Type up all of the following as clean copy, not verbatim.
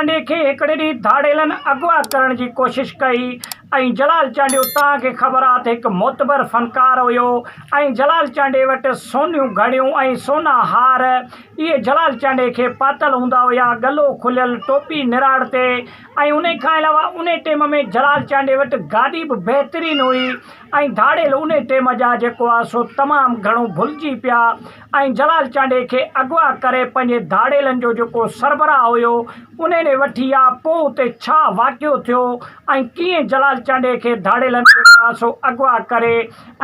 چانڊيي کي هڪڙي ڏينهن ڌاڙيلن اغوا ڪرڻ جي ڪوشش ڪئي ۽ جلال چانڊيو توهان کي خبر آ ته هڪ معتبر فنڪار هيو ۽ جلال چانڊيي وٽ سونيون گهڙيون ۽ سونا هار اهي جلال چانڊيي کي پاتل هوندا هيا ڳلو کليل ٽوپي نراڙ تي ۽ انهي کان علاوه انهي ٽيم ۾ جلال چانڊيي وٽ گاڏي به بهترين هئي ۽ ڌاڙيل انهي ٽيم جا جيڪو آ سو تمام گهڻو ڀلجي پيا ۽ جلال چانڊيي کي اغوا ڪري پنهنجي ڌاڙيلن جو جيڪو سربراهه هيو انهي ڏي وٺي آ پو اتي ڇا واقعو ٿيو ۽ ڪيئن جلال چانڊيي کي ڌاڙيلن جيڪو آ سو اغوا ڪري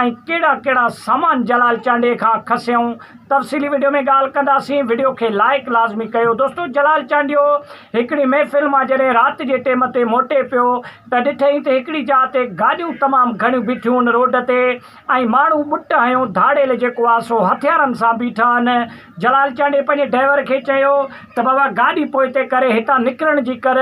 ۽ ڪهڙا ڪهڙا سامان جلال چانڊيي کان کسيائون تفصيلي وڊيو ۾ ڳالهه ڪنداسين وڊيو کي لائيڪ لازمي ڪيو دوستو جلال چانڊيو هڪڙي محفل مان جڏهن رات جي ٽيم تي موٽي پيو ته ڏٺئين ته هڪڙي جاء تي گاڏيون تمام گهڻيون بيٺيون هن روڊ تي ۽ ماڻهو ٻٽ هنيو ڌاڙيل جيڪو آ سو هٿيارن سان بيٺا آهن جلال چانڊيي پنهنجي ڊرائيور کي چيو ته بابا گاڏي پوئتي ڪري هتان نڪرڻ جي ڪر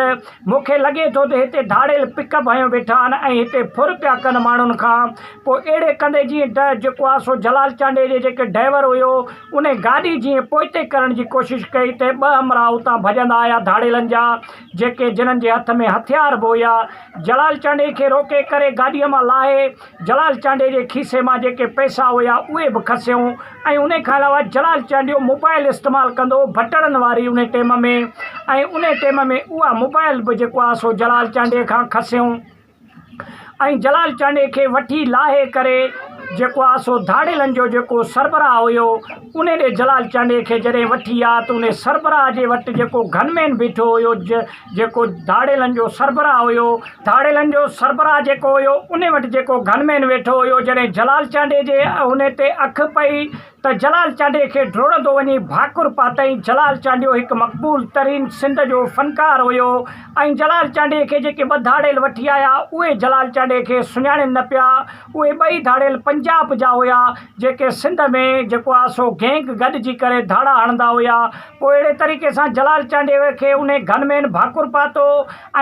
مون کي لڳي ٿو ته هتي ڌاڙيل پڪ اپ هنيو بيٺا آهن ۽ هتي ڦر پيا ڪن ماڻهن کان پوء اهڙي ڪندي جيئن ڊ جيڪو آ سو جلال چانڊيي جي جيڪي ڊرائيور هيو انهي گاڏي جيئن پوئتي ڪرڻ جي ڪوشش ڪئي ته ٻه همراهه اتان ڀڄندا آيا ڌاڙيلن جا جيڪي جنن جي هٿ ۾ هٿيار به هيا جلال چانڊيي کي روڪي ڪري گاڏيء مان لاهي جلال چانڊيي جي کيسي مان جيڪي پئسا هيا اهي به کسيائون ۽ انهي کان علاوه جلال چانڊيو موبائل استعمال ڪندو هو بٽڻن واري انهي ٽيم ۾ ۽ انهي ٽيم ۾ اها موبائل به جيڪو آ سو جلال چانڊيي کان کسيائون. ۽ جلال چانڊيي کي وٺي لاهي ڪري جيڪو آ سو ڌاڙيلن جو جيڪو سربراهه هيو انهي ڏي جلال چانڊيي کي جڏهن وٺي آ ته انهي سربراهه جي وٽ جيڪو گن مين بيٺو هيو جيڪو ڌاڙيلن جو سربراهه هيو ڌاڙيلن جو سربراهه جيڪو هيو انهي وٽ جيڪو گن مين ويٺو هيو جڏهن جلال چانڊيي جي انهي تي اک پئي ته جلال چانڊيي کي ڊوڙندو وڃي ڀاڪر پاتائين. جلال چانڊيو هڪ مقبول ترين سنڌ جو فنڪار هيو ۽ جلال چانڊيي کي جيڪي ٻه ڌاڙيل وٺي آيا اهي جلال چانڊيي کي سڃاڻين نه پيا. اهي ٻئي ڌاڙيل پنجاب جا هيا جيڪي سنڌ ۾ جيڪو آ سو گينگ گڏجي ڪري ڌاڙا هڻندا هيا. پوء اهڙي طريقي سان جلال چانڊيي کي انهي گن مين ڀاڪر پاتو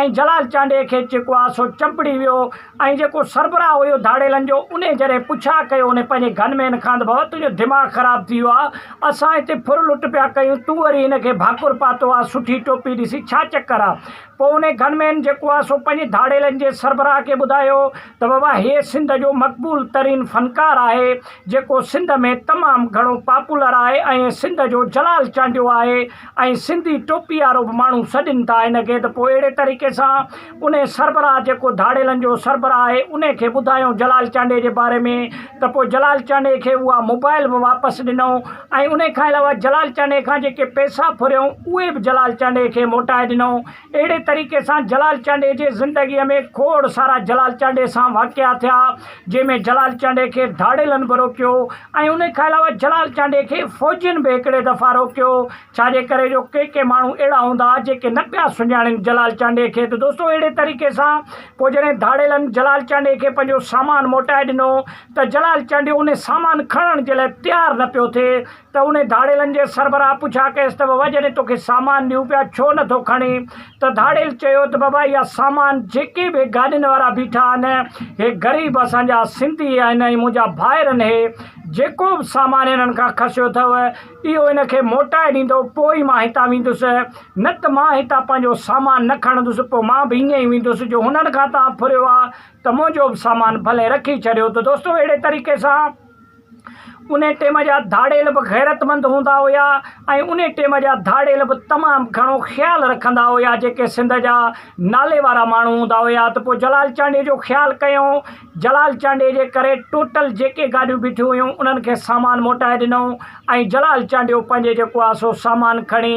۽ جلال چانڊيي کي جيڪو آ سو چنبڙي ويو. ۽ جيڪو سربراهه هيو ڌاڙيلن جو انهي جڏهن پڇا ڪيو انهي پنهنجي گن مين کان ته بابا تنهنجو دماغ خراب ٿي ويو آ اسان هتي ڦر لٽ پيا ڪيون تون وري هن کي ڀاڪر پاتو آ سٺي ٽوپي ڏسي ڇا چڪر آ پوء انهي گن مين جيڪو آ سو پنهنجي ڌاڙيلن جي سربراهه کي ٻڌايو ته بابا هي سنڌ جو مقبول ترين فنڪار آهي جيڪو سنڌ ۾ تمام گهڻو پاپولر آهي ۽ سنڌ جو جلال چانڊيو آهي ۽ سنڌي ٽوپي وارو به ماڻهو سڏين ٿا هن کي ته پوء اهڙي طريقي سان انهي سربراهه جيڪو ڌاڙيلن جو سربراهه آهي انهي کي ٻڌايائون جلال چانڊيي جي باري ۾ ته پوء جلال چانڊيي کي اها موبائل به واپس ڏنائون ۽ انهي کان علاوه جلال چانڊيي کان جيڪي پئسا ڦريائون اهي به جلال چانڊيي کي موٽائي ڏنائون اهڙي طريقي سان جلال چانڊيي جي زندگي ۾ کوڙ سارا جلال چانڊيي سان واقعا ٿيا جنهن ۾ جلال چانڊيي کي ڌاڙيلن به روڪيو ۽ انهي کان علاوه جلال چانڊيي کي فوجين به هڪڙي دفعا روڪيو ڇا جي ڪري جو ڪي ڪي ماڻهو اهڙا هوندا جيڪي نه پيا سڃاڻين جلال چانڊيي کي ته دوستو اهڙي طريقي سان پوء جڏهن ڌاڙيلن جلال چانڊيي کي پنهنجو سامان موٽائي ڏنو ته جلال چانڊيو انهي سامان کڻڻ جي لاء تيار نه پيو ٿئي ته انهي ڌاڙيلن جي سربراهه پڇا ڪيس ته بابا جڏهن توکي سامان ڏيون پيا ڇو نه ٿو کڻين ته ڌاڙيل چيو ته بابا اها سامان جيڪي به گاڏين وارا بيٺا آهن هي غريب اسان جا سنڌي آهن ۽ منهنجا ڀائر آهن هي جيڪو به سامان هنن کان کسيو اٿئو اهو هن کي موٽائي ڏيندو، پوء ئي مان هتان ويندس، نه ته مان هتان پنهنجو سامان نه کڻندس، پوء مان به ائين ئي ويندس جو هنن کان توهان ڦريو آ ته منهنجو به سامان ڀلي رکي ڇڏيو ته دوستو اهڙي طريقي سان انهي ٽيم جا ڌاڙيل به غيرتمند هوندا هيا ۽ انهي ٽيم جا ڌاڙيل به تمام گهڻو خيال رکندا هيا جيڪي سنڌ جا نالي وارا ماڻهو هوندا هيا ته پوء جلال چانڊيي جو خيال ڪيائون جلال چانڊيي جي ڪري ٽوٽل جيڪي گاڏيون بيٺيون هيون انهن کي سامان موٽائي ڏنائون ۽ جلال چانڊيو پنهنجي جيڪو آ سو سامان کڻي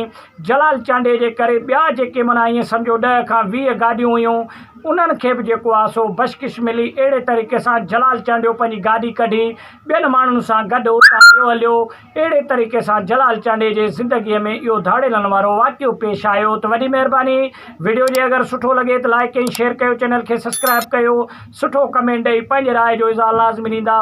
جلال چانڊيي جي ڪري ٻيا جيڪي معنيٰ ائين سمجهو ڏهه کان 20 گاڏيون هيون انهن کي به جيڪو آ سو بشڪش ملي اهڙي طريقي سان جلال چانڊيو پنهنجي گاڏي ڪڍي ٻين ماڻهن سان گڏ اتان ويو هليو اهڙي طريقي سان جلال چانڊيي جي زندگي ۾ اهو ڌاڙيلن وارو واقعو پيش آيو ته وڏي مهرباني وڊيو جي اگر سٺو لڳي ته لائيڪ ۽ شيئر ڪيو چينل کي سسڪرائب ڪيو سٺو ڪمينٽ ڏئي پنهنجي راء جو اظهار لازمي ڏيندا.